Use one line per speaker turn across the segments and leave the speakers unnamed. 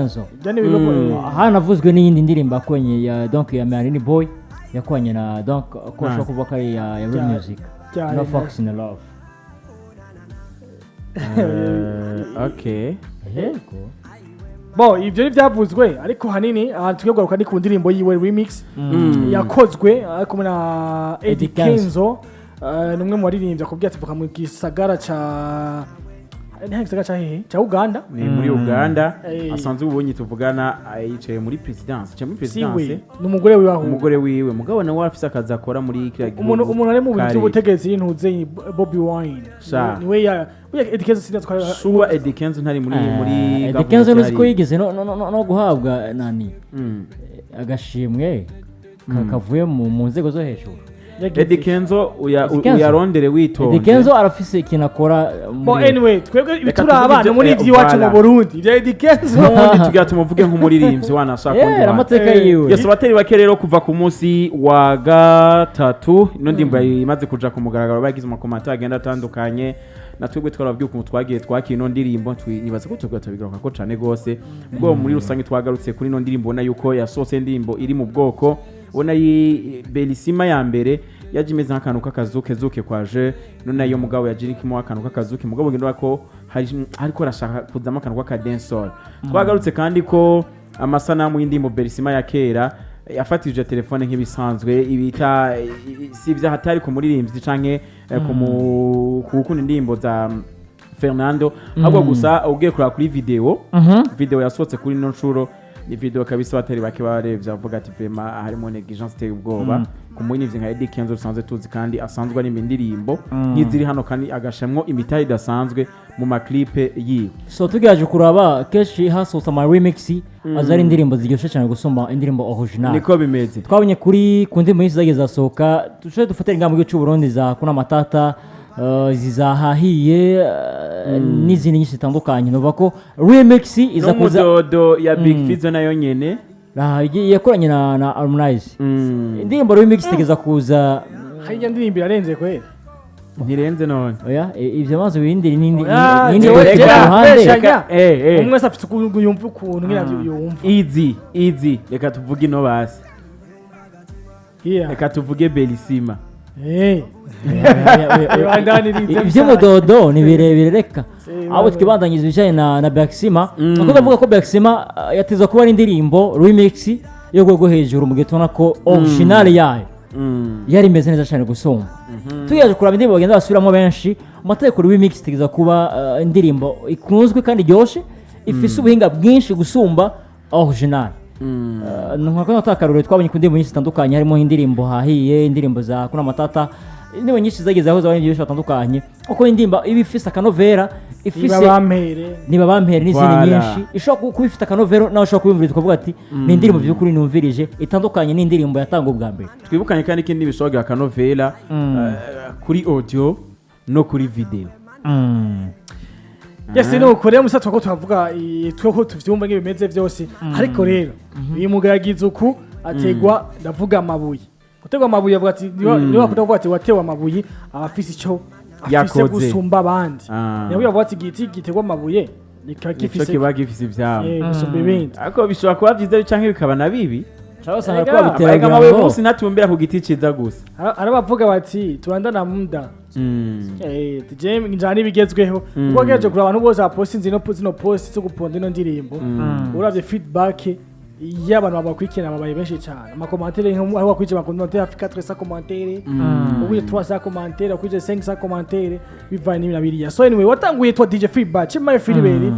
Kenzo.
Ibyo ni ibigo.
Hanavuzwe n'iyindi ndirimbo yakoranye ya, donc, ya Marine Boy, yakoranye na, donc, ko bashobora kuvuga ko ari ya Real Music. No Fox in Love.
Okay.
Yego.
Bo ibyo ni byavuzwe, ariko hanini ahantu tugiye kugaruka ni ku ndirimbo yiwe remix yakozwe ari kumwe na Eddie
Eddie Kenzo.
Kenzo. Ni umwe mu baririmbyi akubwiye ati vuka mu gisagara ca, ni gisagara ca hehe, ca Uganda.
Ni muri Uganda.
Eh.
Asanzwe ubonye tuvugana, yicaye muri présidence, yicaye muri
siwe
présidence.
Ni umugore wiwe ahubwo.
Umugore wiwe, mugabo nawe afise akazi akora muri kiriya gihugu.
Umuntu ari mu bintu
Kare.
by'ubutegetsi ntuze Bobby Wine.
Sha.
Niwe ya burya Eddie Kenzo sinatwara.
Shuwa Eddie Kenzo ntari muri
Eddie Kenzo
government
nuzi ko
hari.
yigeze no guhabwa nani, agashimwe kavuye mu nzego zo hejuru.
Eddie Kenzo
Eddie Kenzo.
uyarondere witonze.
Eddie Kenzo arafise ikintu akora
Bo anyway, twebwe
Reka
ibituraba
tuvuge
ni muri iby'iwacu mu
voilà.
Burundi ibya Eddie Kenzo.
N'ubundi tugira tumuvuge nk'umuririmbyi wanashaka undi wana.
Amateka yiwe.
Yes, abatari bake rero kuva ku munsi wa gatatu ino ndirimbo imaze kuja ku mugaragaro bagize ama commentaires agenda atandukanye. Na twebwe twarababwiye ukuntu twagiye twakira ino ndirimbo. Nibaza ko tubwo tubigaruka ko cane gose. Ubwo muri rusange twagarutse kuri ino ndirimbo, ubona yuko yasohotse indirimbo iri mu bwoko ubona yi Belisima ya mbere yaje imeze nk'akantu k'akazuke zuke kwa je none nayo, mugabo yaje irimo akantu k'akazuke, mugabo ngendo ko hari ariko arashaka kuzamo akantu k'aka dancehall. Twagarutse kandi ko amasanamu y'indirimbo Belisima ya kera yafatije telefone nk'ibisanzwe, ibita si ibyaha atari ku muririmbyi canke ku gukunda indirimbo za Fernando, ahubwo gusa ugiye kureba kuri video, video yasohotse kuri ino nshuro ni video kabisa batari bake barebye bavuga ati vraiment harimo négligence iteye ubwoba ku muririmbyi nka Eddie Kenzo dusanzwe tuzi kandi asanzwe ari indirimbo nk'iziri hano, kandi agashamwo imitari idasanzwe mu ma clips yiwe.
So tugerageje kuraba, kenshi hasohotse ama remix aza ari indirimbo ziryoshye cyane gusumba indirimbo original.
Niko bimeze.
Twabonye kuri ku ndirimbo nyinshi zagiye zasohoka, dushobore dufatire ingamba mu gihugu cy'u Burundi za Kuna Matata, zizahahiye, n'izindi nyinshi zitandukanye. Nuvuga ko remix iza kuza
n'umudodo ya Big Fizzo nayo nyene.
Ah, yakoranye na Harmonize. Indirimbo remix itegeza kuza.
Harya ndirimbo irarenze kweli.
Ntirenze none?
Oya, ivyo maze bindiri n'indi
Oya,
n'indi
jewe
ku ruhande.
beshanya.
Eh.
Umwe wese afite ukuntu yumva, ukuntu nyine yumva.
Easy easy, reka tuvuge ino basi.
Yeah.
Reka tuvuge Belisima.
Oya, oya, oya.
Bandanirize.
Iby'umudodo ni birebire, reka abo twibandanyiza ibijyanye na Blacksima. Kuko ndavuga ko Blacksima yateza kuba ari indirimbo remix yo rwego hejuru, mu gihe tubona ko original yayo yari imeze neza cyane gusumba. Tugejeje kuraba indirimbo bagenda basubiramo benshi mu mategeko, remix itegeza kuba indirimbo ikunzwe kandi iryoshe, ifise ubuhinga bwinshi gusumba original. Nka ko akarorero twabonye ku ndirimbo nyinshi zitandukanye, harimo indirimbo hahiye, indirimbo za Kuna Matata, indirimbo nyinshi zagize aho zabaye byinshi batandukanye, kuko indirimbo iba ifise akanovera, ifise
Niba bampere.
Niba bampere n'izindi
Voilà.
nyinshi, ishobora kuba ifite akanovera, nawe ushobora kubiyumviriza ukavuga ati ni indirimbo by'ukuri numvirije itandukanye n'indirimbo yatangwa ubwa mbere.
Twibukanye kandi ko indi bishobora akanovera kuri audio no kuri video.
Yes, ni uko rero musa twako turavuga twako tuvyumva nk'ibimeze byose, ariko rero uyu mugabo yagize uku ategwa, ndavuga amabuye, gutegwa amabuye, avuga ati niba bakunda kuvuga ati watewe amabuye aba afise ico afise
Yakoze.
gusumba abandi. Niyo bavuga ati igiti gitegwa amabuye kikaba
nico
gifise
kiba gifise ivyabo
gusumba ibindi.
Ariko bishobora kuba byiza canke bikaba na bibi.
Cyangwa usanga
Erega,
ko babitera
Ariko
kugira
amabuye
ngo
munsi ntatumbera ku giti ciza gusa.
Hari abavuga bati tuandana muda, tuje njana ibigezweho, kuko wagejeje kureba abantu bose bapostinze zino post zo guponda ino ndirimbo, uravye feedback y'abantu babakurikirana babaye benshi cyane. Ama commentaires, aho wakurikira ama commentaires hafi 400 commentaires, ubuye 300 commentaires, ukurikije 500 commentaires, bivanye n'ibintu biriya. So anyway, watanguye yitwa DJ Feedback Chimaye Philibert,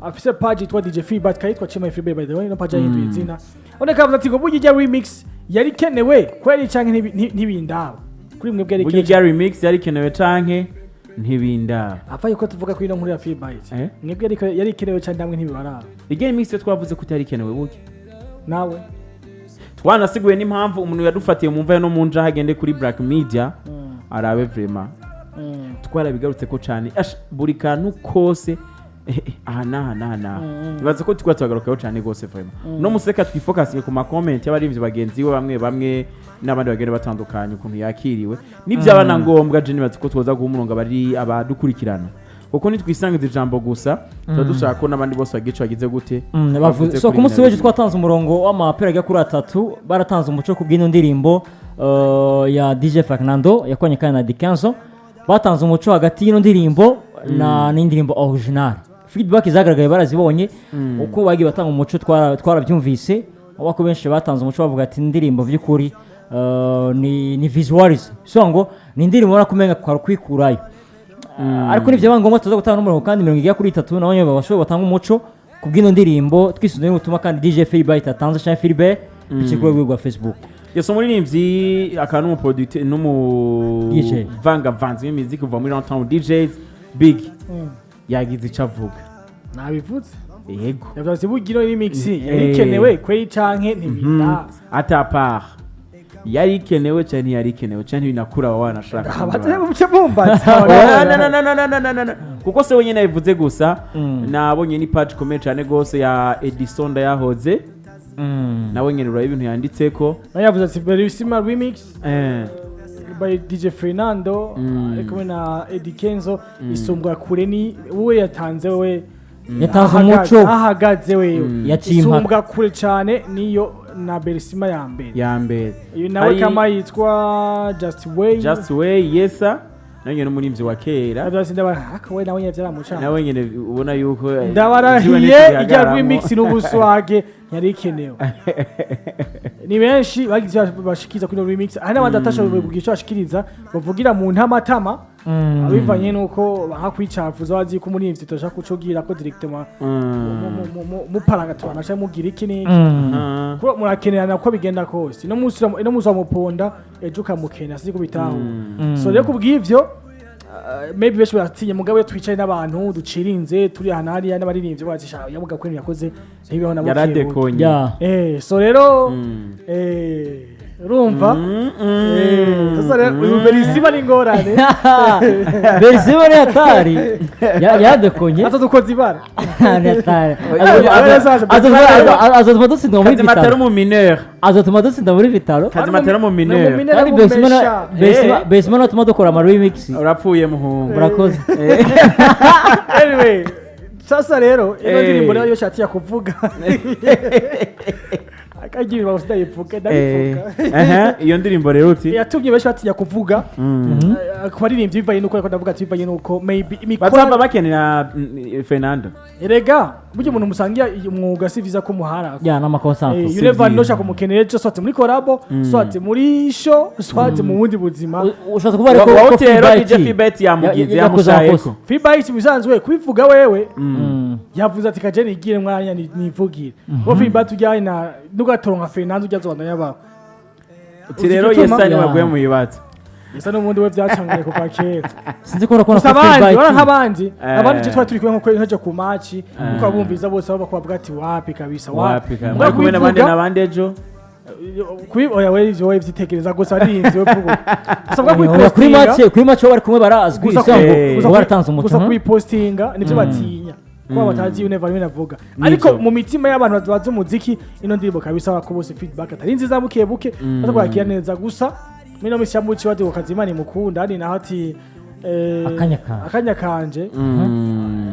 afise page yitwa DJ Feedback, kayitwa Chimaye Philibert. By the way, no page yahinduye izina. One kavuze ati ngo burya ijya remix yari kenewe kweri canke ntibindaba kuri mwebwe yari
Burya
kenewe?
irya remix yari ikenewe canke ntibindaba?
Apfa yuko tuvuga kuri ino nkuru ya Feedback.
Eh?
Mwebwe yari ikenewe canke namwe ntibibaraba?
Irya remix yo twavuze ko itari ikenewe burya.
Nawe.
Twanasiguye n'impamvu. Umuntu yadufatiye mu mva no mu njaha agende kuri Black Media arabe vraiment. Twarabigarutse ko cane. Ash, buri kantu kose, aha n'aha n'aha n'aha. Nibaza ko tukaba turagarukaho cane gose vraiment. No museka twifokasinge ku ma comments y'abaririmbyi bagenzi we bamwe bamwe n'abandi bagenda batandukanye, ukuntu yakiriwe. Nibyaba na ngombwa, je nibaza ko twoza guha umurongo abari abadukurikirana. Kuko nitwisangiza ijambo gusa, tuba dushaka ko n'abandi bose bagira ico bagize gute bavuze
So
kuri
ku munsi
bino
w'ejo
bintu.
Twatanze umurongo w'amapera agera kuri atatu, baratanze umuco ku bw'ino ndirimbo ya DJ Fernando yakoranye kandi na Eddy Kenzo. Batanze umuco hagati y'ino ndirimbo na n'indirimbo original. Feedback zagaragaye barazibonye, uko bagiye batanga umuco twarabyumvise, aho ko benshi batanze umuco bavuga ati indirimbo by'ukuri ni visualize, so ngo ni indirimbo ubona ko umenga kwari kwikurayo. Ariko ntibyaba ngombwa tuza gutanga n'umurongo, kandi mirongo igera kuri itatu nabo nyine babashoboye batanga umuco ku bw'ino ndirimbo, twisunze n'ubutumwa kandi DJ Philbert atanze cyangwa Philbert biciye ku rwego rwa Facebook.
Yes, umuririmbyi akaba n'umuproducteur
DJ.
n'umuvangavanzi w'imiziki kuva muri Runtown DJs, Big, yagize ico avuga.
Nabivuze.
Yego.
Yavuze ati burya ino remix yari ikenewe kweri canke ntibita.
Ata part yari ikenewe cyane, ntiyari ikenewe cyane, ntibinakura aba wanashaka.
Abatari muce mumbatse.
Oya, na, na, na, na, na, na, na, na. Kuko se wenyine yabivuze gusa. Nabonye ni page ikomeye cyane rwose ya Edison Ndayahoze, nawe nyine uraba ibintu yanditseko.
Nawe yavuze ati Berisima remix by DJ Fernando ari kumwe na Eddy Kenzo isumbwa kure. Ni wowe yatanze, wowe
Yatanze umuco.
Ahagaze wewe.
Yaciye impaka.
Isumbwa kure cyane niyo na Berisima ya mbere.
Ya mbere.
Uyu nawe kama yitwa Just Way.
Just Way Yesa, nawe nyine n'umuririmbyi wa kera.
Yavuze ati ndabara we nawe nyine byaramucanga.
Nawe nyine ubona yuko
Ndabarahiye
iziwe
ijya
ntizihagaramo.
remix n'ubuswage ntiyari ikenewe. Ni benshi bagize icyo bashikiriza kuri ino remix, hari n'abandi batashoboye kugira icyo bashikiriza, bavugira mu ntamatama bivanye n'uko banga kwicafuza, bazi ko umuririmbyi tudashaka kucugira ko directement muparanga tubana mugira iki n'iki. Kuko murakenerana uko bigenda kose, ino munsi uramuponda, ejo ukamukena, sinzi kubitahura. So rero kubw'ivyo maybe benshi baratinye, mugabo iyo twicaye n'abantu ducirinze turi ahantu hariya n'abaririmbyi bacu yamuga ko ibintu yakoze ntibibaho na buke buke.
Yaradekonye.
So rero urumva sasa rero uyu Berisima ni ingorane.
Berisima ni hatari. Yadekonye.
Aza dukoze ibara.
Ni hatari.
Oya,
Azatuma dutsinda muri
Kazima atari
Vitalo.
umu mineur.
Azatuma dutsinda muri Vitalo.
Kazima atari umu mineur.
Kandi Berisima Berisima natuma dukora ama remix.
Urapfuye muhungu.
Murakoze.
Anyway, sasa rero ino ndirimbo rero yo shatiya kuvuga akagira ibintu ndayivuga ndayivuga.
Iyo ndirimbo rero uti
Yatumye benshi batinya kuvuga ku baririmbyi bivanye n'uko, ariko ndavuga ati bivanye n'uko maybe
bazaba
imikoro
bakenera Fernando.
Erega burya umuntu musangiye umwuga si vyiza ko muhara.
Ya, n'amakosa.
You never know, ushaka kumukenera ejo, soit muri collabo, soit muri show, soit mu bundi buzima.
Ushatse kuvuga ariko ko
Wawuti rero
Feedback
DJ Philbert yamugize
yakoze
yamushayeko.
amakosa.
Feedback bisanzwe kubivuga wewe yavuze ati kaje nigire mwanya nivugire ko feedback ujyanye na nugatoronka Fernando ujya azobandanya yabaho.
Uti rero
Uzi igituma?
yesa ni
Ya.
waguye mu bibazo.
Esa n'ubundi we byacanganye kuva kera.
Sinzi ko urakubona
Gusa
ko
abandi
Feedback
ora nk'abandi abandi je twari turi kumwe nko nkaja ku match uko abumviza bose baba bavuga ati wapi kabisa, wapi.
Wapi
Mbwa
muri kumwe n'abandi
kubivuga-
n'abandi ejo.
Kubi oya, we ivyo we vyitekereza gusa ari ivyo we vuga usabwa
Oya, kuri
kubipostinga.
match, kuri match bari kumwe barazwi
Gusa
so ngo
gusa
ngo baratanze umuco.
Gusa kubipostinga nivyo batinya kuba batazi you never know avuga. Ariko mu mitima y'abantu bazi umuziki, ino ndirimbo kabisa ko bose feedback atari nziza, buke buke baza neza. Gusa muri ino minsi ya muci bati Kazimana imukunda ari naho ati
Akanya kanje.
Akanya kanje.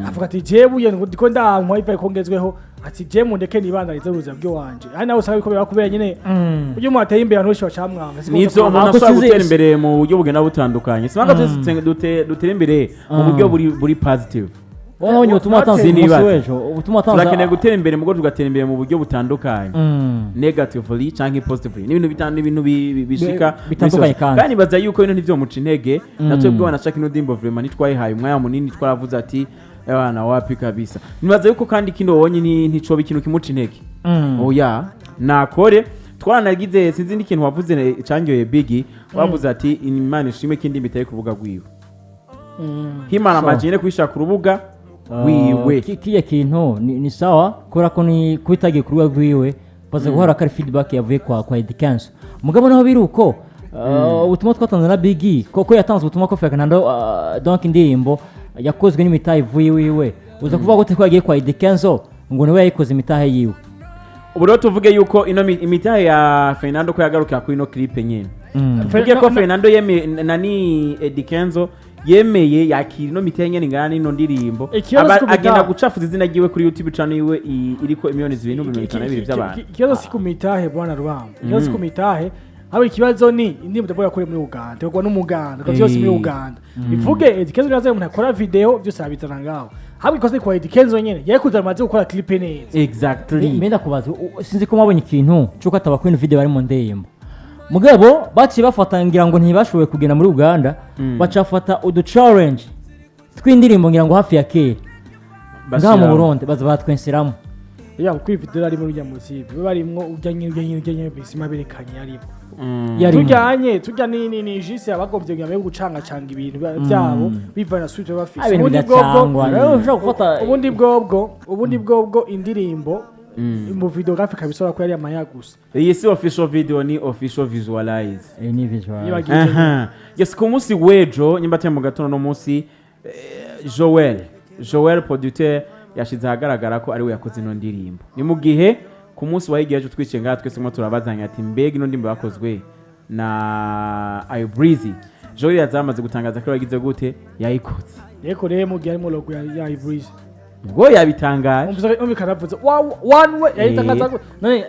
Avuga ati jewe ndiko ndankwa ivaye ko ngezweho, ati je mundeke nibandanize ubuzima bw'iwanje. Ari nawe usanga bikomera kubera nyene burya umuntu ateye imbere abantu benshi bacamwanga.
Nivyo, umuntu
Ako
ashobora
sinzi-
gutera imbere mu buryo bugenda butandukanye. Simanga twese dutera imbere mu buryo buri positive.
Wowe nabonye ubutumwa watanze ku munsi
Sinibaza.
w'ejo, ubutumwa watanze.
Turakeneye gutera imbere mu bwo tugatera imbere mu buryo butandukanye, negatively canke positively, n'ibintu bitanu, n'ibintu bishika
Bitandukanye
muri
kandi.
Kandi baza yuko ibintu ntivyomuca intege. Natwe bwo banashaka ino ndirimbo vraiment ntitwayihaye umwanya munini, twaravuze ati abana wapi kabisa. Nibaza yuko kandi kino wonye nticoba ikintu kimuca intege. Oya, nakore. Twaranagize, sinzi n'ikintu wavuze cyanyoye Bigi, wavuze ati Imana ishimwe ko indirimbo itari ku rubuga rwiwe, himana amajine kuyishaka ku rubuga wiwe.
Kiya kintu ni sawa kubera ko ni kubitagiye ku rubuga rwiwe, baza guhora ko ari feedback yavuye kwa Eddy Kenzo. Mugabo naho biri uko, ubutumwa twatanze na Biggie koko yatanze ubutumwa ko Fernando donc indirimbo yakozwe n'imitahe ivuye iwiwe, uza kuvuga gute ko yagiye kwa Eddy Kenzo ngo niwe yayikoze imitahe yiwe?
Ubu rero tuvuge yuko ino imitahe ya Fernando ko yagarukira kuri ino clip nyine. Tuvuge ko Fernando yeme nani Eddy Kenzo. Yemeye yakira ino mitahe nyene ingana n'ino ndirimbo.
Ikibazo si ku mitahe.
Agenda gucafuza izina ryiwe kuri YouTube channel yiwe iriko 2,052,000 by'abantu.
Ikibazo si ku mitahe, bwana Rubamba, ikibazo si ku mitahe. Haba ikibazo ni indirimbo ndavuga yakorewe muri Uganda, ikorwa n'umuganda, ikorwa byose muri Uganda. Bivuge Eddy Kenzo yazaye, umuntu akora video byose abizana ngaho. Haba ikosa ni kwa Eddy Kenzo nyene, yari kuza amaze gukora clip neza.
Exactly.
Mbenda kubaza, sinzi ko mwabonye ikintu cy'uko atabakora video bari mu ndirimbo, mugabo baciye bafata, ngira ngo ntibashoboye kugenda muri Uganda, bacafata udu challenge tw'indirimbo, ngira ngo hafi ya kera ngaha mu
Bashiramo.
Burundi, baza batwenseramo.
Ya, kuko iyi video ari muri ujya muzibe barimwo ujya nyine, ujya nyine, ujya nyine bisima berekanye arimo.
Yarimo.
Tujyanye tujya ni jisi abagombye kugira ngo gucangacanga ibintu byabo bivana na suite bafise.
Ah, ibintu
Ubundi bwobwo
bidacangwa. Rero ushobora gufata
ubundi bwobwo indirimbo mu videography kabisora ko yari amaya gusa.
Iyi si official video, ni official visualize.
Ni visual.
Yibagiwe.
Aha. Yes, ku munsi w'ejo, nyimba atari mu gatondo no munsi, Joel producteur yashize ahagaragara ko ari we yakoze ino ndirimbo. Ni mu gihe ku munsi wa hirya ejo twicaye ngaha twese mo turabazanya ati: "Mbega ino ndirimbo yakozwe na Ibreezy?" Joel yazamaze gutangaza ko yagize gute, yayikoze.
Yeko rero mu gihe harimo logo ya Ibreezy.
Ubwo yabitangaje.
Umvise, umvikana avuze one way yayitangaza none.